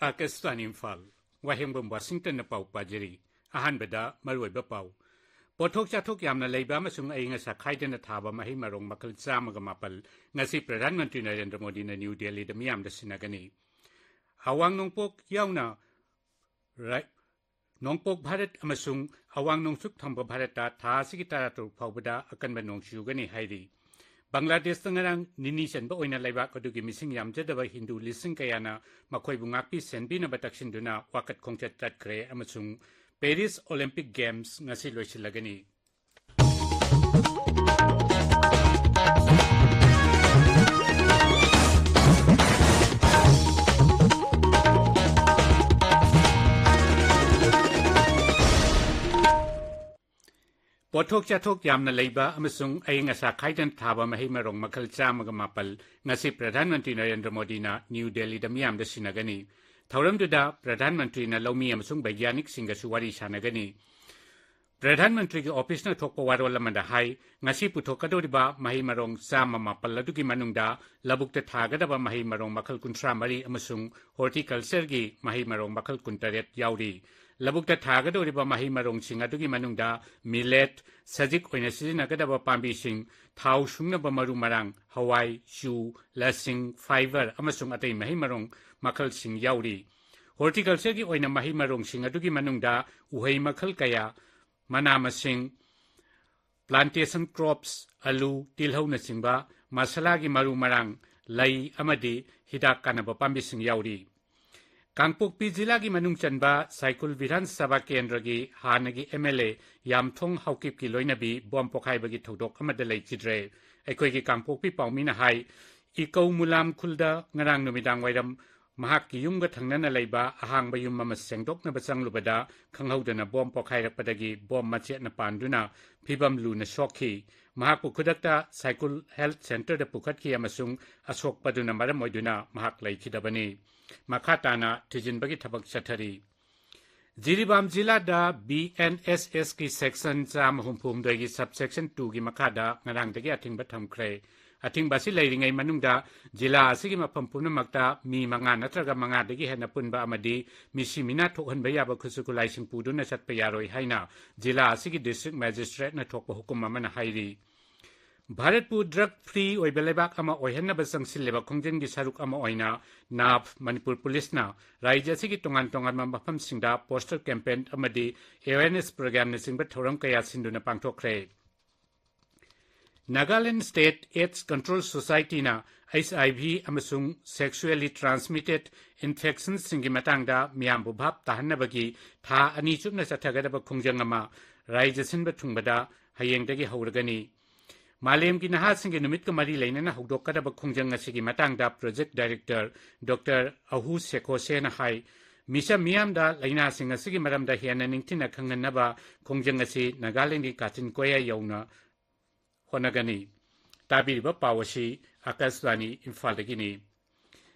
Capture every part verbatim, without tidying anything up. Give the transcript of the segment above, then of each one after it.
ꯑꯥꯀꯥꯁꯕꯥꯅꯤ ꯏꯝꯐꯥꯜ, ꯋꯥꯍꯦꯡꯕꯝ ꯋꯥꯁꯤꯡꯇꯟꯅ ꯄꯥꯎ ꯄꯥꯖꯔꯤ꯫ ꯑꯍꯥꯟꯕꯗ ꯃꯔꯨꯑꯣꯏꯕ ꯄꯥꯎ꯫ ꯄꯣꯠꯊꯣꯛ ꯆꯥꯊꯣꯛ ꯌꯥꯝꯅ ꯂꯩꯕ ꯑꯃꯁꯨꯡ ꯑꯏꯪ ꯑꯁꯥ ꯈꯥꯏꯗꯅ ꯊꯥꯕ ꯃꯍꯩ ꯃꯔꯣꯡ ꯃꯈꯜ ꯆꯥꯝꯃꯒ ꯃꯥꯄꯜ ꯉꯁꯤ ꯄ꯭ꯔꯙꯥꯟ ꯃꯟꯇ꯭ꯔꯤ ꯅꯔꯦꯟꯗ꯭ꯔ ꯃꯣꯗꯤꯅ ꯅ꯭ꯌꯨ ꯗꯦꯜꯂꯤꯗ ꯃꯤꯌꯥꯝꯗ ꯁꯤꯟꯅꯒꯅꯤ꯫ ꯑꯋꯥꯡ ꯅꯣꯡꯄꯣꯛ ꯌꯥꯎꯅ ꯔꯥꯏ-, ꯅꯣꯡꯄꯣꯛ ꯚꯥꯔꯠ ꯑꯃꯁꯨꯡ ꯑꯋꯥꯡ ꯅꯣꯡꯆꯨꯞ ꯊꯪꯕ ꯚꯥꯔꯠꯇ ꯊꯥ ꯑꯁꯤꯒꯤ ꯇꯔꯥꯇꯔꯨꯛ ꯐꯥꯎꯕꯗ ꯑꯀꯟꯕ ꯅꯣꯡ ꯆꯨꯒꯅꯤ ꯍꯥꯏꯔꯤ꯫ ꯕꯪꯒ꯭ꯂꯥꯗꯦꯁꯇ ꯉꯔꯥꯡ ꯅꯤꯅꯤ ꯆꯟꯕ ꯑꯣꯏꯅ ꯂꯩꯕꯥꯛ ꯑꯗꯨꯒꯤ ꯃꯤꯁꯤꯡ ꯌꯥꯝꯖꯗꯕ ꯍꯤꯟꯗꯨ ꯂꯤꯁꯤꯡ ꯀꯌꯥꯅ ꯃꯈꯣꯏꯕꯨ ꯉꯥꯛꯄꯤ ꯁꯦꯟꯕꯤꯅꯕ ꯇꯛꯁꯤꯟꯗꯨꯅ ꯋꯥꯀꯠ ꯈꯣꯡꯆꯠ ꯆꯠꯈ꯭ꯔꯦ ꯑꯃꯁꯨꯡ ꯄꯦꯔꯤꯁ ꯑꯣꯂꯤꯝꯄꯤꯛ ꯒꯦꯝꯁ ꯉꯁꯤ ꯂꯣꯏꯁꯤꯜꯂꯒꯅꯤ꯫ ꯄꯣꯠꯊꯣꯛ ꯆꯥꯊꯣꯛ ꯌꯥꯝꯅ ꯂꯩꯕ ꯑꯃꯁꯨꯡ ꯑꯏꯪ ꯑꯁꯥ ꯈꯥꯏꯗꯅ ꯊꯥꯕ ꯃꯍꯩ ꯃꯔꯣꯡ ꯃꯈꯜ ꯆꯥꯝꯃꯒ ꯃꯥꯄꯜ ꯉꯁꯤ ꯄ꯭ꯔꯙꯥꯟ ꯃꯟꯇ꯭ꯔꯤ ꯅꯔꯦꯟꯗ꯭ꯔ ꯃꯣꯗꯤꯅ ꯅ꯭ꯌꯨ ꯗꯦꯜꯂꯤꯗ ꯃꯤꯌꯥꯝꯗ ꯁꯤꯟꯅꯒꯅꯤ꯫ ꯊꯧꯔꯝꯗꯨꯗ ꯄ꯭ꯔꯙꯥꯟ ꯃꯟꯇ꯭ꯔꯤꯅ ꯂꯧꯃꯤ ꯑꯃꯁꯨꯡ ꯕꯩꯖ꯭ꯌꯥꯅꯤꯛꯁꯤꯡꯒꯁꯨ ꯋꯥꯔꯤ ꯁꯥꯟꯅꯒꯅꯤ꯫ ꯄ꯭ꯔꯙꯥꯟ ꯃꯟꯇ꯭ꯔꯤꯒꯤ ꯑꯣꯐꯤꯁꯅ ꯊꯣꯛꯄ ꯋꯥꯔꯣꯜ ꯑꯃꯗ ꯍꯥꯏ, ꯉꯁꯤ ꯄꯨꯊꯣꯛꯀꯗꯧꯔꯤꯕ ꯃꯍꯩ ꯃꯔꯣꯡ ꯆꯥꯝꯃ ꯃꯥꯄꯜ ꯑꯗꯨꯒꯤ ꯃꯅꯨꯡꯗ ꯂꯧꯕꯨꯛꯇ ꯊꯥꯒꯗꯕ ꯃꯍꯩ ꯃꯔꯣꯡ ꯃꯈꯜ ꯀꯨꯟꯊ꯭ꯔꯥ ꯃꯔꯤ ꯑꯃꯁꯨꯡ ꯍꯣꯔꯇꯤꯀꯜꯆꯔꯒꯤ ꯃꯍꯩ ꯃꯔꯣꯡ ꯃꯈꯜ ꯀꯨꯟꯇꯔꯦꯠ ꯌꯥꯎꯔꯤ꯫ ꯂꯧꯕꯨꯛꯇ ꯊꯥꯒꯗꯧꯔꯤꯕ ꯃꯍꯩ ꯃꯔꯣꯡꯁꯤꯡ ꯑꯗꯨꯒꯤ ꯃꯅꯨꯡꯗ ꯃꯤꯂꯦꯠ, ꯁꯖꯤꯛ ꯑꯣꯏꯅ ꯁꯤꯖꯤꯟꯅꯒꯗꯕ ꯄꯥꯝꯕꯤꯁꯤꯡ, ꯊꯥꯎ ꯁꯨꯡꯅꯕ ꯃꯔꯨ ꯃꯔꯥꯡ, ꯍꯋꯥꯏ, ꯆꯨ, ꯂꯁꯤꯡ, ꯐꯥꯏꯕꯔ ꯑꯃꯁꯨꯡ ꯑꯇꯩ ꯃꯍꯩ ꯃꯔꯣꯡ ꯃꯈꯜꯁꯤꯡ ꯌꯥꯎꯔꯤ꯫ ꯍꯣꯔꯇꯤꯀꯜꯆꯔꯒꯤ ꯑꯣꯏꯅ ꯃꯍꯩ ꯃꯔꯣꯡꯁꯤꯡ ꯑꯗꯨꯒꯤ ꯃꯅꯨꯡꯗ ꯎꯍꯩ ꯃꯈꯜ ꯀꯌꯥ, ꯃꯅꯥ ꯃꯁꯤꯡ, ꯄ꯭ꯂꯥꯟꯇꯦꯁꯟ ꯀ꯭ꯔꯣꯞꯁ, ꯑꯂꯨ, ꯇꯤꯜꯍꯧꯅꯆꯤꯡꯕ, ꯃꯁꯥꯂꯥꯒꯤ ꯃꯔꯨ ꯃꯔꯥꯡ, ꯂꯩ ꯑꯃꯗꯤ ꯍꯤꯗꯥꯛ ꯀꯥꯟꯅꯕ ꯄꯥꯝꯕꯤꯁꯤꯡ ꯌꯥꯎꯔꯤ꯫ ꯀꯥꯡꯄꯣꯛꯄꯤ ꯖꯤꯂꯥꯒꯤ ꯃꯅꯨꯡ ꯆꯟꯕ ꯁꯥꯏꯀꯨꯜ ꯕꯤꯙꯥꯟ ꯁꯚꯥ ꯀꯦꯟꯗ꯭ꯔꯒꯤ ꯍꯥꯟꯅꯒꯤ ꯑꯦꯝ ꯑꯦꯜ ꯑꯦ ꯌꯥꯝꯊꯣꯡ ꯍꯥꯎꯀꯤꯞꯀꯤ ꯂꯣꯏꯅꯕꯤ ꯕꯣꯝ ꯄꯣꯈꯥꯏꯕꯒꯤ ꯊꯧꯗꯣꯛ ꯑꯃꯗ ꯂꯩꯈꯤꯗ꯭ꯔꯦ꯫ ꯑꯩꯈꯣꯏꯒꯤ ꯀꯥꯡꯄꯣꯛꯄꯤ ꯄꯥꯎꯃꯤꯅ ꯍꯥꯏ, ꯏꯀꯧ ꯃꯨꯂꯥꯝ ꯈꯨꯜꯗ ꯉꯔꯥꯡ ꯅꯨꯃꯤꯗꯥꯡ ꯋꯥꯏꯔꯝ ꯃꯍꯥꯛꯀꯤ ꯌꯨꯝꯒ ꯊꯪꯅꯅ ꯂꯩꯕ ꯑꯍꯥꯡꯕ ꯌꯨꯝ ꯑꯃ ꯁꯦꯡꯗꯣꯛꯅꯕ ꯆꯪꯂꯨꯕꯗ ꯈꯪꯍꯧꯗꯅ ꯕꯣꯝ ꯄꯣꯈꯥꯏꯔꯛꯄꯗꯒꯤ ꯕꯣꯝ ꯃꯆꯦꯠꯅ ꯄꯥꯟꯗꯨꯅ ꯐꯤꯕꯝ ꯂꯨꯅ ꯁꯣꯛꯈꯤ꯫ ꯃꯍꯥꯛꯄꯨ ꯈꯨꯗꯛꯇ ꯁꯥꯏꯀꯨꯜ ꯍꯦꯜꯊ ꯁꯦꯟꯇꯔꯗ ꯄꯨꯈꯠꯈꯤ ꯑꯃꯁꯨꯡ ꯑꯁꯣꯛꯄꯗꯨꯅ ꯃꯔꯝ ꯑꯣꯏꯗꯨꯅ ꯃꯍꯥꯛ ꯂꯩꯈꯤꯗꯕꯅꯤ꯫ ꯃꯈꯥ ꯇꯥꯅ ꯊꯤꯖꯤꯟꯕꯒꯤ ꯊꯕꯛ ꯆꯠꯊꯔꯤ꯫ ꯖꯤꯔꯤꯕꯥꯝ ꯖꯤꯂꯥꯗ ꯕꯤ ꯑꯦꯟ ꯑꯦꯁ ꯑꯦꯁꯀꯤ ꯁꯦꯛꯁꯟ ꯆꯥꯝꯃ ꯍꯨꯝꯐꯨ ꯍꯨꯝꯗꯣꯏꯒꯤ ꯁꯕ ꯁꯦꯛꯁꯟ ꯇꯨꯒꯤ ꯃꯈꯥꯗ ꯉꯔꯥꯡꯗꯒꯤ ꯑꯊꯤꯡꯕ ꯊꯝꯈ꯭ꯔꯦ꯫ ꯑꯊꯤꯡꯕ ꯑꯁꯤ ꯂꯩꯔꯤꯉꯩ ꯃꯅꯨꯡꯗ ꯖꯤꯂꯥ ꯑꯁꯤꯒꯤ ꯃꯐꯝ ꯄꯨꯝꯅꯃꯛꯇ ꯃꯤ ꯃꯉꯥ ꯅꯠꯇ꯭ꯔꯒ ꯃꯉꯥꯗꯒꯤ ꯍꯦꯟꯅ ꯄꯨꯟꯕ ꯑꯃꯗꯤ ꯃꯤꯁꯤ ꯃꯤꯅꯥ ꯊꯣꯛꯍꯟꯕ ꯌꯥꯕ ꯈꯨꯠꯁꯨ ꯈꯨꯠꯂꯥꯏꯁꯤꯡ ꯄꯨꯗꯨꯅ ꯆꯠꯄ ꯌꯥꯔꯣꯏ ꯍꯥꯏꯅ ꯖꯤꯂꯥ ꯑꯁꯤꯒꯤ district magistrateꯅ ꯊꯣꯛꯄ ꯍꯨꯀꯨꯝ ꯑꯃꯅ ꯍꯥꯏꯔꯤ꯫ ꯚꯥꯔꯠꯄꯨ drug free ꯑꯣꯏꯕ ꯂꯩꯕꯥꯛ ꯑꯃ ꯑꯣꯏꯍꯟꯅꯕ ꯆꯪꯁꯤꯜꯂꯤꯕ ꯈꯣꯡꯖꯪꯒꯤ ꯁꯔꯨꯛ ꯑꯃ ꯑꯣꯏꯅ ꯅꯥꯞ ꯃꯅꯤꯄꯨꯔ ꯄꯨꯂꯤꯁꯅ ꯔꯥꯖ꯭ꯌ ꯑꯁꯤꯒꯤ ꯇꯣꯉꯥꯟ ꯇꯣꯉꯥꯟꯕ ꯃꯐꯝꯁꯤꯡꯗ poster campaign ꯑꯃꯗꯤ awareness programꯅꯆꯤꯡꯕ ꯊꯧꯔꯝ ꯀꯌꯥ ꯁꯤꯟꯗꯨꯅ ꯄꯥꯡꯊꯣꯛꯈ꯭ꯔꯦ꯫ Nagaland State AIDS Control Societyꯅ HIV ꯑꯃꯁꯨꯡ sexually transmitted infectionꯁꯤꯡꯒꯤ ꯃꯇꯥꯡꯗ ꯃꯤꯌꯥꯝꯕꯨ ꯚꯥꯞ ꯇꯥꯍꯟꯅꯕꯒꯤ ꯊꯥ ꯑꯅꯤ ꯆꯨꯞꯅ ꯆꯠꯊꯒꯗꯕ ꯈꯣꯡꯖꯪ ꯑꯃ ꯔꯥꯖ꯭ꯌ ꯁꯤꯟꯕ ꯊꯨꯡꯕꯗ ꯍꯌꯦꯡꯗꯒꯤ ꯍꯧꯔꯒꯅꯤ꯫ ꯃꯥꯂꯦꯝꯒꯤ ꯅꯍꯥꯁꯤꯡꯒꯤ ꯅꯨꯃꯤꯠꯀ ꯃꯔꯤ ꯂꯩꯅꯅ ꯍꯧꯗꯣꯛꯀꯗꯕ ꯈꯣꯡꯖꯪ ꯑꯁꯤꯒꯤ ꯃꯇꯥꯡꯗ project director Doctor ꯑꯍꯨ ꯁꯦꯈꯣꯁꯦꯅ ꯍꯥꯏ, ꯃꯤꯆꯝ ꯃꯤꯌꯥꯝꯗ ꯂꯥꯏꯅꯥꯁꯤꯡ ꯑꯁꯤꯒꯤ ꯃꯔꯝꯗ ꯍꯦꯟꯅ ꯅꯤꯡꯊꯤꯅ ꯈꯪꯍꯟꯅꯕ ꯈꯣꯡꯖꯪ ꯑꯁꯤ ꯅꯥꯒꯥꯂꯦꯟꯒꯤ ꯀꯥꯆꯤꯟ ꯀꯣꯌꯥ ꯌꯧꯅ ꯍꯣꯠꯅꯒꯅꯤ꯫ ꯇꯥꯕꯤꯔꯤꯕ ꯄꯥꯎ ꯑꯁꯤ ꯑꯥꯀꯥꯁꯕꯥꯅꯤ ꯏꯝꯐꯥꯜꯗꯒꯤꯅꯤ꯫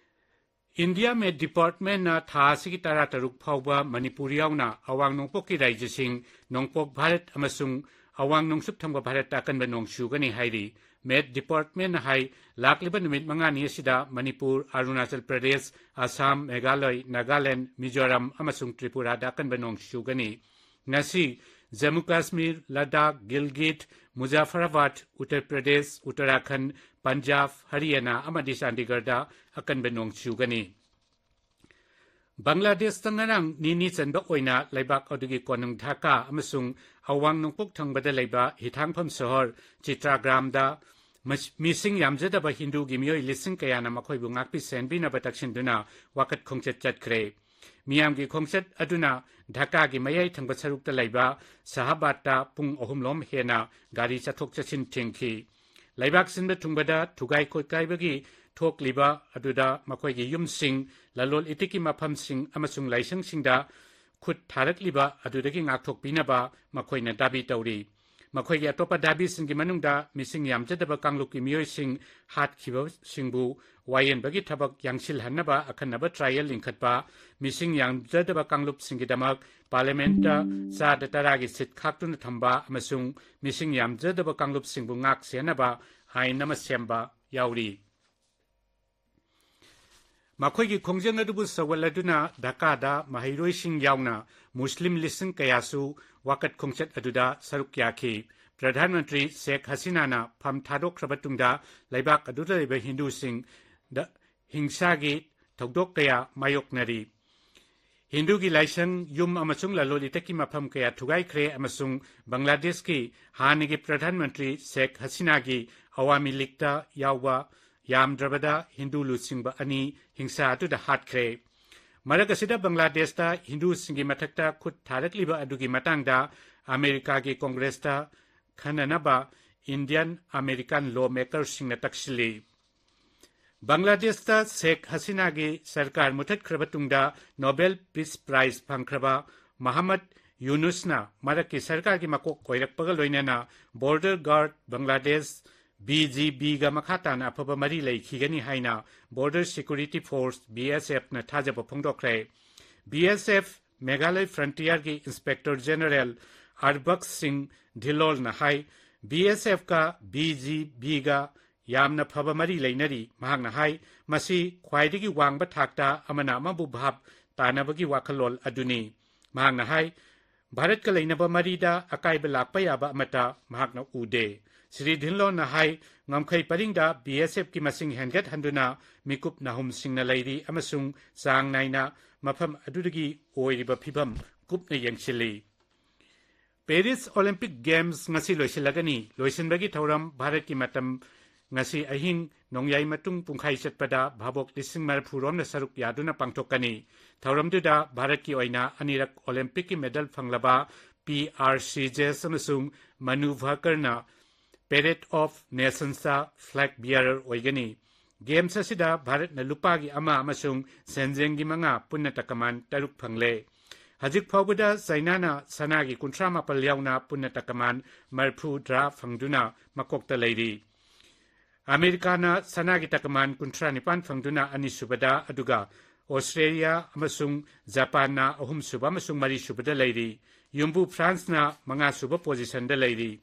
India Met Departmentꯅ ꯊꯥ ꯑꯁꯤꯒꯤ ꯇꯔꯥꯇꯔꯨꯛ ꯐꯥꯎꯕ ꯃꯅꯤꯄꯨꯔ ꯌꯥꯎꯅ ꯑꯋꯥꯡ ꯅꯣꯡꯄꯣꯛꯀꯤ ꯔꯥꯖ꯭ꯌꯁꯤꯡ ꯅꯣꯡꯄꯣꯛ ꯚꯥꯔꯠ ꯑꯃꯁꯨꯡ ꯑꯋꯥꯡ ꯅꯣꯡꯆꯨꯞ ꯊꯪꯕ ꯚꯥꯔꯠꯇ ꯑꯀꯟꯕ ꯅꯣꯡ ꯆꯨꯒꯅꯤ ꯍꯥꯏꯔꯤ꯫ Met Departmentꯅ ꯍꯥꯏ, ꯂꯥꯛꯂꯤꯕ ꯅꯨꯃꯤꯠ ꯃꯉꯥꯅꯤ ꯑꯁꯤꯗ ꯃꯅꯤꯄꯨꯔ, ꯑꯔꯨꯅꯥꯆꯜ ꯄ꯭ꯔꯗꯦꯁ, ꯑꯁꯥꯝ, ꯃꯦꯘꯥꯂꯌ, ꯅꯥꯒꯥꯂꯦꯟ, ꯃꯤꯖꯣꯔꯥꯝ ꯑꯃꯁꯨꯡ ꯇ꯭ꯔꯤꯄꯨꯔꯥꯗ ꯑꯀꯟꯕ ꯅꯣꯡ ꯆꯨꯒꯅꯤ꯫ ꯉꯁꯤ ꯖꯝꯃꯨ ꯀꯥꯁꯃꯤꯔ, ꯂꯗꯥꯈ, ꯒꯤꯜꯒꯤꯠ, ꯃꯨꯖꯥꯐꯔꯥꯕꯥꯗ, ꯎꯠꯇꯔ ꯄ꯭ꯔꯗꯦꯁ, ꯎꯠꯇꯔꯥꯈꯟꯗ, ꯄꯟꯖꯥꯕ, ꯍꯔꯤꯌꯥꯅꯥ ꯑꯃꯗꯤ ꯆꯥꯟꯗꯤꯒꯔꯗ ꯑꯀꯟꯕ ꯅꯣꯡ ꯆꯨꯒꯅꯤ꯫ ꯕꯪꯒ꯭ꯂꯥꯗꯦꯁꯇ ꯉꯔꯥꯡ ꯅꯤꯅꯤ ꯆꯟꯕ ꯑꯣꯏꯅ ꯂꯩꯕꯥꯛ ꯑꯗꯨꯒꯤ ꯀꯣꯅꯨꯡ ꯙꯥꯀꯥ ꯑꯃꯁꯨꯡ ꯑꯋꯥꯡ ꯅꯣꯡꯄꯣꯛ ꯊꯪꯕꯗ ꯂꯩꯕ ꯍꯤꯊꯥꯡꯐꯝ ꯁꯍꯔ ꯆꯤꯇ꯭ꯔꯥꯒ꯭ꯔꯥꯝꯗ ꯃꯁ-, ꯃꯤꯁꯤꯡ ꯌꯥꯝꯖꯗꯕ ꯍꯤꯟꯗꯨꯒꯤ ꯃꯤꯑꯣꯏ ꯂꯤꯁꯤꯡ ꯀꯌꯥꯅ ꯃꯈꯣꯏꯕꯨ ꯉꯥꯛꯄꯤ ꯁꯦꯟꯕꯤꯅꯕ ꯇꯛꯁꯤꯟꯗꯨꯅ ꯋꯥꯀꯠ ꯈꯣꯡꯆꯠ ꯆꯠꯈ꯭ꯔꯦ꯫ ꯃꯤꯌꯥꯝꯒꯤ ꯈꯣꯡꯆꯠ ꯑꯗꯨꯅ ꯙꯥꯀꯥꯒꯤ ꯃꯌꯥꯏ ꯊꯪꯕ ꯁꯔꯨꯛꯇ ꯂꯩꯕ ꯁꯍꯥꯕꯥꯗꯇ ꯄꯨꯡ ꯑꯍꯨꯝ ꯂꯣꯝ ꯍꯦꯟꯅ ꯒꯥꯔꯤ ꯆꯠꯊꯣꯛ ꯆꯠꯁꯤꯟ ꯊꯤꯡꯈꯤ꯫ ꯂꯩꯕꯥꯛ ꯁꯤꯟꯕ ꯊꯨꯡꯕꯗ ꯊꯨꯒꯥꯏ ꯈꯣꯠꯀꯥꯏꯕꯒꯤ ꯊꯣꯛꯂꯤꯕ ꯑꯗꯨꯗ ꯃꯈꯣꯏꯒꯤ ꯌꯨꯝꯁꯤꯡ, ꯂꯂꯣꯜ ꯏꯇꯤꯛꯀꯤ ꯃꯐꯝꯁꯤꯡ ꯑꯃꯁꯨꯡ ꯂꯥꯏꯁꯪꯁꯤꯡꯗ ꯈꯨꯠ ꯊꯥꯔꯛꯂꯤꯕ ꯑꯗꯨꯗꯒꯤ ꯉꯥꯛꯊꯣꯛꯄꯤꯅꯕ ꯃꯈꯣꯏꯅ ꯗꯥꯕꯤ ꯇꯧꯔꯤ꯫ ꯃꯈꯣꯏꯒꯤ ꯑꯇꯣꯞꯄ ꯗꯥꯕꯤꯁꯤꯡꯒꯤ ꯃꯅꯨꯡꯗ ꯃꯤꯁꯤꯡ ꯌꯥꯝꯖꯗꯕ ꯀꯥꯡꯂꯨꯞꯀꯤ ꯃꯤꯑꯣꯏꯁꯤꯡ ꯍꯥꯠꯈꯤꯕꯁꯤꯡꯕꯨ ꯋꯥꯌꯦꯟꯕꯒꯤ ꯊꯕꯛ ꯌꯥꯡꯁꯤꯜꯍꯟꯅꯕ ꯑꯈꯟꯅꯕ trial ꯂꯤꯡꯈꯠꯄ, ꯃꯤꯁꯤꯡ ꯌꯥꯝꯖꯗꯕ ꯀꯥꯡꯂꯨꯞꯁꯤꯡꯒꯤꯗꯃꯛ parliamentꯇ ꯆꯥꯗ ꯇꯔꯥꯒꯤ seat ꯈꯥꯛꯇꯨꯅ ꯊꯝꯕ ꯑꯃꯁꯨꯡ ꯃꯤꯁꯤꯡ ꯌꯥꯝꯖꯗꯕ ꯀꯥꯡꯂꯨꯞꯁꯤꯡꯕꯨ ꯉꯥꯛ ꯁꯦꯟꯅꯕ ꯑꯥꯏꯟ ꯑꯃ ꯁꯦꯝꯕ ꯌꯥꯎꯔꯤ꯫ ꯃꯈꯣꯏꯒꯤ ꯈꯣꯡꯖꯪ ꯑꯗꯨꯕꯨ ꯁꯧꯒꯠꯂꯗꯨꯅ ꯙꯥꯀꯥꯗ ꯃꯍꯩꯔꯣꯏꯁꯤꯡ ꯌꯥꯎꯅ ꯃꯨꯁꯂꯤꯝ ꯂꯤꯁꯤꯡ ꯀꯌꯥꯁꯨ ꯋꯥꯀꯠ ꯈꯣꯡꯆꯠ ꯑꯗꯨꯗ ꯁꯔꯨꯛ ꯌꯥꯈꯤ꯫ ꯄ꯭ꯔꯙꯥꯟ ꯃꯟꯇ꯭ꯔꯤ ꯁꯦꯈ ꯍꯁꯤꯅꯥꯅ ꯐꯝ ꯊꯥꯗꯣꯛꯈ꯭ꯔꯕ ꯇꯨꯡꯗ ꯂꯩꯕꯥꯛ ꯑꯗꯨꯗ ꯂꯩꯕ ꯍꯤꯟꯗꯨꯁꯤꯡꯗ ꯍꯤꯡꯁꯥꯒꯤ ꯊꯧꯗꯣꯛ ꯀꯌꯥ ꯃꯥꯌꯣꯛꯅꯔꯤ꯫ ꯍꯤꯟꯗꯨꯒꯤ ꯂꯥꯏꯁꯪ, ꯌꯨꯝ ꯑꯃꯁꯨꯡ ꯂꯂꯣꯟ ꯏꯇꯤꯛꯀꯤ ꯃꯐꯝ ꯀꯌꯥ ꯊꯨꯒꯥꯏꯈ꯭ꯔꯦ ꯑꯃꯁꯨꯡ ꯕꯪꯒ꯭ꯂꯥꯗꯦꯁꯀꯤ ꯍꯥꯟꯅꯒꯤ ꯄ꯭ꯔꯙꯥꯟ ꯃꯟꯇ꯭ꯔꯤ ꯁꯦꯈ ꯍꯁꯤꯅꯥꯒꯤ ꯑꯋꯥꯃꯤ ꯂꯤꯒꯇ ꯌꯥꯎꯕ ꯌꯥꯝꯗ꯭ꯔꯕꯗ ꯍꯤꯟꯗꯨ ꯂꯨꯆꯤꯡꯕ ꯑꯅꯤ ꯍꯤꯡꯁꯥ ꯑꯗꯨꯗ ꯍꯥꯠꯈ꯭ꯔꯦ꯫ ꯃꯔꯛ ꯑꯁꯤꯗ ꯕꯪꯒ꯭ꯂꯥꯗꯦꯁꯇ ꯍꯤꯟꯗꯨꯁꯤꯡꯒꯤ ꯃꯊꯛꯇ ꯈꯨꯠ ꯊꯥꯔꯛꯂꯤꯕ ꯑꯗꯨꯒꯤ ꯃꯇꯥꯡꯗ ꯑꯃꯦꯔꯤꯀꯥꯒꯤ ꯀꯣꯡꯒ꯭ꯔꯦꯁꯇ ꯈꯟꯅꯅꯕ ꯏꯟꯗꯤꯌꯟ ꯑꯃꯦꯔꯤꯀꯥꯟ ꯂꯣ ꯃꯦꯀꯔꯁꯤꯡꯅ ꯇꯛꯁꯤꯜꯂꯤ꯫ ꯕꯪꯒ꯭ꯂꯥꯗꯦꯁꯇ ꯁꯦꯈ ꯍꯁꯤꯅꯥꯒꯤ ꯁꯔꯀꯥꯔ ꯃꯨꯊꯠꯈ꯭ꯔꯕ ꯇꯨꯡꯗ ꯅꯣꯕꯦꯜ ꯄꯤꯁ ꯄ꯭ꯔꯥꯏꯖ ꯐꯪꯈ꯭ꯔꯕ ꯃꯍꯝꯃꯗ ꯌꯨꯅꯨꯁꯅ ꯃꯔꯛꯀꯤ ꯁꯔꯀꯥꯔꯒꯤ ꯃꯀꯣꯛ ꯑꯣꯏꯔꯛꯄꯒ ꯂꯣꯏꯅꯅ border guard Bangladesh, B G ꯕꯤꯒ ꯃꯈꯥ ꯇꯥꯅ ꯑꯐꯕ ꯃꯔꯤ ꯂꯩꯈꯤꯒꯅꯤ ꯍꯥꯏꯅ border security force, B S ꯑꯦꯐꯅ ꯊꯥꯖꯕ ꯐꯣꯡꯗꯣꯛꯈ꯭ꯔꯦ꯫ ꯕꯤ ꯑꯦꯁ ꯑꯦꯐ ꯃꯦꯘꯥꯂꯌ ꯐ꯭ꯔꯟꯇꯤꯌꯔꯒꯤ ꯏꯟꯁꯄꯦꯛꯇꯔ ꯖꯦꯅꯔꯦꯜ ꯑꯔꯕꯛ ꯁꯤꯡ ꯙꯤꯜꯂꯣꯜꯅ ꯍꯥꯏ, ꯕꯤ ꯑꯦꯁ ꯑꯦꯐꯀ ꯕꯤ ꯖꯤ ꯕꯤꯒ ꯌꯥꯝꯅ ꯐꯕ ꯃꯔꯤ ꯂꯩꯅꯔꯤ꯫ ꯃꯍꯥꯛꯅ ꯍꯥꯏ, ꯃꯁꯤ ꯈ꯭ꯋꯥꯏꯗꯒꯤ ꯋꯥꯡꯕ ꯊꯥꯛꯇ ꯑꯃꯅ ꯑꯃꯕꯨ ꯚꯥꯞ ꯇꯥꯅꯕꯒꯤ ꯋꯥꯈꯜꯂꯣꯟ ꯑꯗꯨꯅꯤ꯫ ꯃꯍꯥꯛꯅ ꯍꯥꯏ, ꯚꯥꯔꯠꯀ ꯂꯩꯅꯕ ꯃꯔꯤꯗ ꯑꯀꯥꯏꯕ ꯂꯥꯛꯄ ꯌꯥꯕ ꯑꯃꯠꯇ ꯃꯍꯥꯛꯅ ꯎꯗꯦ꯫ ꯁ꯭ꯔꯤ ꯙꯤꯜꯂꯣꯟꯅ ꯍꯥꯏ, ꯉꯝꯈꯩ ꯄꯔꯤꯡꯗ ꯕꯤ ꯑꯦꯁ ꯑꯦꯐꯀꯤ ꯃꯁꯤꯡ ꯍꯦꯟꯒꯠꯍꯟꯗꯨꯅ ꯃꯤꯀꯨꯞ ꯅꯥꯍꯨꯝꯁꯤꯡꯅ ꯂꯩꯔꯤ ꯑꯃꯁꯨꯡ ꯆꯥꯡ ꯅꯥꯏꯅ ꯃꯐꯝ ꯑꯗꯨꯗꯒꯤ ꯑꯣꯏꯔꯤꯕ ꯐꯤꯚꯝ ꯀꯨꯞꯅ ꯌꯦꯡꯁꯤꯜꯂꯤ꯫ ꯄꯦꯔꯤꯁ ꯑꯣꯂꯤꯝꯄꯤꯛ ꯒꯦꯝꯁ ꯉꯁꯤ ꯂꯣꯏꯁꯤꯜꯂꯒꯅꯤ꯫ ꯂꯣꯏꯁꯤꯟꯕꯒꯤ ꯊꯧꯔꯝ ꯚꯥꯔꯠꯀꯤ ꯃꯇꯝ ꯉꯁꯤ ꯑꯍꯤꯡ ꯅꯣꯡꯌꯥꯏ ꯃꯇꯨꯡ ꯄꯨꯡꯈꯥꯏ ꯆꯠꯄꯗ ꯚꯥꯕꯣꯛ ꯂꯤꯁꯤꯡ ꯃꯔꯤꯐꯨ ꯔꯣꯝꯅ ꯁꯔꯨꯛ ꯌꯥꯗꯨꯅ ꯄꯥꯡꯊꯣꯛꯀꯅꯤ꯫ ꯊꯧꯔꯝꯗꯨꯗ ꯚꯥꯔꯠꯀꯤ ꯑꯣꯏꯅ ꯑꯅꯤꯔꯛ ꯑꯣꯂꯤꯝꯄꯤꯛꯀꯤ ꯃꯦꯗꯜ ꯐꯪꯂꯕ ꯄꯤ ꯑꯥꯔ ꯁꯤꯖꯦꯁ ꯑꯃꯁꯨꯡ ꯃꯅꯨ ꯚꯥꯀꯔꯅ ꯄꯦꯔꯦꯗ ꯑꯣꯐ ꯅꯦꯁꯟꯁꯇ ꯐ꯭ꯂꯦꯒ ꯕꯤꯌꯔꯔ ꯑꯣꯏꯒꯅꯤ꯫ ꯒꯦꯝꯁ ꯑꯁꯤꯗ ꯚꯥꯔꯠꯅ ꯂꯨꯄꯥꯒꯤ ꯑꯃ ꯑꯃꯁꯨꯡ ꯁꯦꯟꯖꯦꯡꯒꯤ ꯃꯉꯥ, ꯄꯨꯟꯅ ꯇꯀꯃꯥꯟ ꯇꯔꯨꯛ ꯐꯪꯂꯦ꯫ ꯍꯧꯖꯤꯛ ꯐꯥꯎꯕꯗ ꯆꯥꯏꯅꯥꯅ ꯁꯅꯥꯒꯤ ꯀꯨꯟꯊ꯭ꯔꯥ ꯃꯥꯄꯜ ꯌꯥꯎꯅ ꯄꯨꯟꯅ ꯇꯀꯃꯥꯟ ꯃꯔꯤꯐꯨ ꯇꯔꯥ ꯐꯪꯗꯨꯅ ꯃꯀꯣꯛꯇ ꯂꯩꯔꯤ꯫ ꯑꯃꯦꯔꯤꯀꯥꯅ ꯁꯅꯥꯒꯤ ꯇꯀꯃꯥꯟ ꯀꯨꯟꯊ꯭ꯔꯥ ꯅꯤꯄꯥꯟ ꯐꯪꯗꯨꯅ ꯑꯅꯤꯁꯨꯕꯗ, ꯑꯗꯨꯒ ꯑꯣꯁꯇ꯭ꯔꯦꯂꯤꯌꯥ ꯑꯃꯁꯨꯡ ꯖꯄꯥꯟꯅ ꯑꯍꯨꯝꯁꯨꯕ ꯑꯃꯁꯨꯡ ꯃꯔꯤꯁꯨꯕꯗ ꯂꯩꯔꯤ꯫ ꯌꯨꯝꯕꯨ ꯐ꯭ꯔꯥꯟꯁꯅ ꯃꯉꯥꯁꯨꯕ ꯄꯣꯖꯤꯁꯟꯗ ꯂꯩꯔꯤ꯫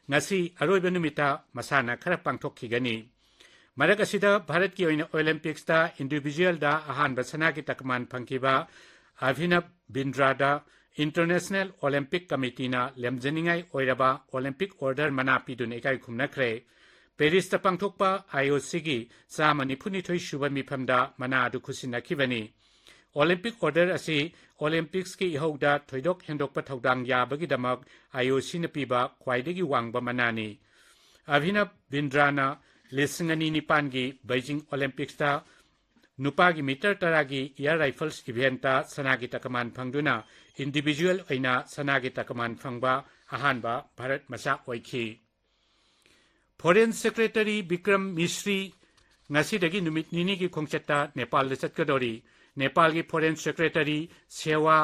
ꯉꯁꯤ ꯑꯔꯣꯏꯕ ꯅꯨꯃꯤꯠꯇ ꯃꯁꯥꯟꯅ ꯈꯔ ꯄꯥꯡꯊꯣꯛꯈꯤꯒꯅꯤ꯫ ꯃꯔꯛ ꯑꯁꯤꯗ ꯚꯥꯔꯠꯀꯤ ꯑꯣꯏꯅ ꯑꯣꯂꯦꯝꯄꯤꯛꯁꯇ ꯏꯟꯗꯤꯚꯤꯖꯨꯑꯦꯜꯗ ꯑꯍꯥꯟꯕ ꯁꯅꯥꯒꯤ ꯇꯀꯃꯥꯟ ꯐꯪꯈꯤꯕ ꯑꯚꯤꯅꯕ ꯕꯤꯟꯗ꯭ꯔꯥꯗ ꯏꯟꯇꯔꯅꯦꯁꯅꯦꯜ ꯑꯣꯂꯦꯝꯄꯤꯛ ꯀꯃꯤꯇꯤꯅ ꯂꯦꯝꯖꯅꯤꯡꯉꯥꯏ ꯑꯣꯏꯔꯕ ꯑꯣꯂꯦꯝꯄꯤꯛ ꯑꯣꯔꯗꯔ ꯃꯅꯥ ꯄꯤꯗꯨꯅ ꯏꯀꯥꯏ ꯈꯨꯝꯅꯈ꯭ꯔꯦ꯫ ꯄꯦꯔꯤꯁꯇ ꯄꯥꯡꯊꯣꯛꯄ ꯑꯥꯏ ꯑꯣ ꯁꯤꯒꯤ ꯆꯥꯝꯃ ꯅꯤꯐꯨꯅꯤꯊꯣꯏ ꯁꯨꯕ ꯃꯤꯐꯝꯗ ꯃꯅꯥ ꯑꯗꯨ ꯈꯨꯠꯁꯤꯟꯅꯈꯤꯕꯅꯤ꯫ ꯑꯣꯂꯦꯝꯄꯤꯛ ꯑꯣꯔꯗꯔ ꯑꯁꯤ ꯑꯣꯂꯦꯝꯄꯤꯛꯁꯀꯤ ꯏꯍꯧꯗ ꯊꯣꯏꯗꯣꯛ ꯍꯦꯟꯗꯣꯛꯄ ꯊꯧꯗꯥꯡ ꯌꯥꯕꯒꯤꯗꯃꯛ ꯑꯥꯏ ꯑꯣ ꯁꯤꯅ ꯄꯤꯕ ꯈ꯭ꯋꯥꯏꯗꯒꯤ ꯋꯥꯡꯕ ꯃꯅꯥꯅꯤ꯫ ꯑꯚꯤꯅꯕ ꯕꯤꯟꯗ꯭ꯔꯥꯅ ꯂꯤꯁꯤꯡ ꯑꯅꯤ ꯅꯤꯄꯥꯟꯒꯤ ꯕꯩꯖꯤꯡ ꯑꯣꯂꯦꯝꯄꯤꯛꯁꯇ ꯅꯨꯄꯥꯒꯤ ꯃꯤꯇꯔ ꯇꯔꯥꯒꯤ ꯏꯌꯥꯔ ꯔꯥꯏꯐꯜꯁ ꯏꯚꯦꯟꯠꯇ ꯁꯅꯥꯒꯤ ꯇꯀꯃꯥꯟ ꯐꯪꯗꯨꯅ ꯏꯟꯗꯤꯚꯤꯖꯨꯑꯦꯜ ꯑꯣꯏꯅ ꯁꯅꯥꯒꯤ ꯇꯀꯃꯥꯟ ꯐꯪꯕ ꯑꯍꯥꯟꯕ ꯚꯥꯔꯠ ꯃꯆꯥ ꯑꯣꯏꯈꯤ꯫ ꯐꯣꯔꯦꯟ ꯁꯦꯀ꯭ꯔꯦꯇꯔꯤ ꯕꯤꯀ꯭ꯔꯝ ꯃꯤꯁ꯭ꯔꯤ ꯉꯁꯤꯗꯒꯤ ꯅꯨꯃꯤꯠ ꯅꯤꯅꯤꯒꯤ ꯈꯣꯡꯆꯠꯇ ꯅꯦꯄꯥꯜꯗ ꯆꯠꯀꯗꯧꯔꯤ꯫ ꯅꯦꯄꯥꯜꯒꯤ ꯐꯣꯔꯦꯟ ꯁꯦꯀ꯭ꯔꯦꯇꯔꯤ ꯁꯦꯋꯥ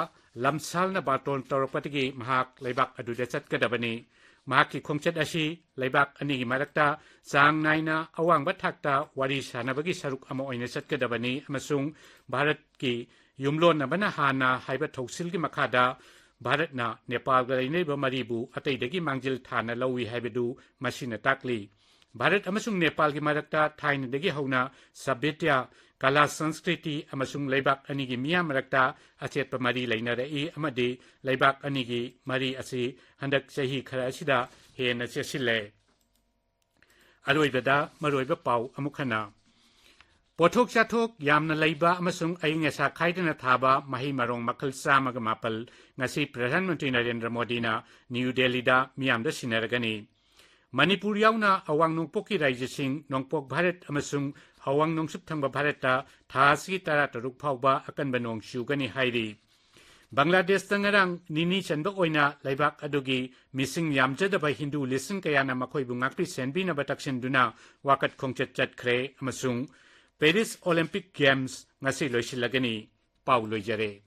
ꯂꯝꯁꯥꯜꯅ ꯕꯥꯇꯣꯟ ꯇꯧꯔꯛꯄꯗꯒꯤ ꯃꯍꯥꯛ ꯂꯩꯕꯥꯛ ꯑꯗꯨꯗ ꯆꯠꯀꯗꯕꯅꯤ꯫ ꯃꯍꯥꯛꯀꯤ ꯈꯣꯡꯆꯠ ꯑꯁꯤ ꯂꯩꯕꯥꯛ ꯑꯅꯤꯒꯤ ꯃꯔꯛꯇ ꯆꯥꯡ ꯅꯥꯏꯅ ꯑꯋꯥꯡꯕ ꯊꯥꯛꯇ ꯋꯥꯔꯤ ꯁꯥꯅꯕꯒꯤ ꯁꯔꯨꯛ ꯑꯃ ꯑꯣꯏꯅ ꯆꯠꯀꯗꯕꯅꯤ ꯑꯃꯁꯨꯡ ꯚꯥꯔꯠꯀꯤ ꯌꯨꯝꯂꯣꯟꯅꯕꯅ ꯍꯥꯟꯅ ꯍꯥꯏꯕ ꯊꯧꯁꯤꯜꯒꯤ ꯃꯈꯥꯗ ꯚꯥꯔꯠꯅ ꯅꯦꯄꯥꯜꯒ ꯂꯩꯅꯔꯤꯕ ꯃꯔꯤꯕꯨ ꯑꯇꯩꯗꯒꯤ ꯃꯥꯡꯖꯤꯜ ꯊꯥꯅ ꯂꯧꯏ ꯍꯥꯏꯕꯗꯨ ꯃꯁꯤꯅ ꯇꯥꯛꯂꯤ꯫ ꯚꯥꯔꯠ ꯑꯃꯁꯨꯡ ꯅꯦꯄꯥꯜꯒꯤ ꯃꯔꯛꯇ ꯊꯥꯏꯅꯗꯒꯤ ꯍꯧꯅ ꯁꯥꯚ꯭ꯌꯇ, ꯀꯂꯥ, ꯁꯪꯁꯀ꯭ꯔꯤꯇꯤ ꯑꯃꯁꯨꯡ ꯂꯩꯕꯥꯛ ꯑꯅꯤꯒꯤ ꯃꯤꯌꯥꯝ ꯃꯔꯛꯇ ꯑꯆꯦꯠꯄ ꯃꯔꯤ ꯂꯩꯅꯔꯛꯏ ꯑꯃꯗꯤ ꯂꯩꯕꯥꯛ ꯑꯅꯤꯒꯤ ꯃꯔꯤ ꯑꯁꯤ ꯍꯟꯗꯛ ꯆꯍꯤ ꯈꯔ ꯑꯁꯤꯗ ꯍꯦꯟꯅ ꯆꯦꯠꯁꯤꯜꯂꯦ꯫ ꯑꯔꯣꯏꯕꯗ ꯃꯔꯨꯑꯣꯏꯕ ꯄꯥꯎ ꯑꯃꯨꯛ ꯍꯟꯅ꯫ ꯄꯣꯠꯊꯣꯛ ꯆꯥꯊꯣꯛ ꯌꯥꯝꯅ ꯂꯩꯕ ꯑꯃꯁꯨꯡ ꯑꯏꯪ ꯑꯁꯥ ꯈꯥꯏꯗꯅ ꯊꯥꯕ ꯃꯍꯩ ꯃꯔꯣꯡ ꯃꯈꯜ ꯆꯥꯝꯃꯒ ꯃꯥꯄꯜ ꯉꯁꯤ ꯄ꯭ꯔꯙꯥꯟ ꯃꯟꯇ꯭ꯔꯤ ꯅꯔꯦꯟꯗ꯭ꯔ ꯃꯣꯗꯤꯅ ꯅ꯭ꯌꯨ ꯗꯦꯜꯂꯤꯗ ꯃꯤꯌꯥꯝꯗ ꯁꯤꯟꯅꯔꯒꯅꯤ꯫ ꯃꯅꯤꯄꯨꯔ ꯌꯥꯎꯅ ꯑꯋꯥꯡ ꯅꯣꯡꯄꯣꯛꯀꯤ ꯔꯥꯖ꯭ꯌꯁꯤꯡ, ꯅꯣꯡꯄꯣꯛ ꯚꯥꯔꯠ ꯑꯃꯁꯨꯡ ꯑꯋꯥꯡ ꯅꯣꯡꯆꯨꯞ ꯊꯪꯕ ꯚꯥꯔꯠꯇ ꯊꯥ ꯑꯁꯤꯒꯤ ꯇꯔꯥꯇꯔꯨꯛ ꯐꯥꯎꯕ ꯑꯀꯟꯕ ꯅꯣꯡ ꯆꯨꯒꯅꯤ ꯍꯥꯏꯔꯤ꯫ ꯕꯪꯒ꯭ꯂꯥꯗꯦꯁꯇ ꯉꯔꯥꯡ ꯅꯤꯅꯤ ꯆꯟꯕ ꯑꯣꯏꯅ ꯂꯩꯕꯥꯛ ꯑꯗꯨꯒꯤ ꯃꯤꯁꯤꯡ ꯌꯥꯝꯖꯗꯕ ꯍꯤꯟꯗꯨ ꯂꯤꯁꯤꯡ ꯀꯌꯥꯅ ꯃꯈꯣꯏꯕꯨ ꯉꯥꯛꯄꯤ ꯁꯦꯟꯕꯤꯅꯕ ꯇꯛꯁꯤꯟꯗꯨꯅ ꯋꯥꯀꯠ ꯈꯣꯡꯆꯠ ꯆꯠꯈ꯭ꯔꯦ ꯑꯃꯁꯨꯡ ꯄꯦꯔꯤꯁ ꯑꯣꯂꯦꯝꯄꯤꯛ ꯒꯦꯝꯁ ꯉꯁꯤ ꯂꯣꯏꯁꯤꯜꯂꯒꯅꯤ꯫ ꯄꯥꯎ ꯂꯣꯏꯖꯔꯦ꯫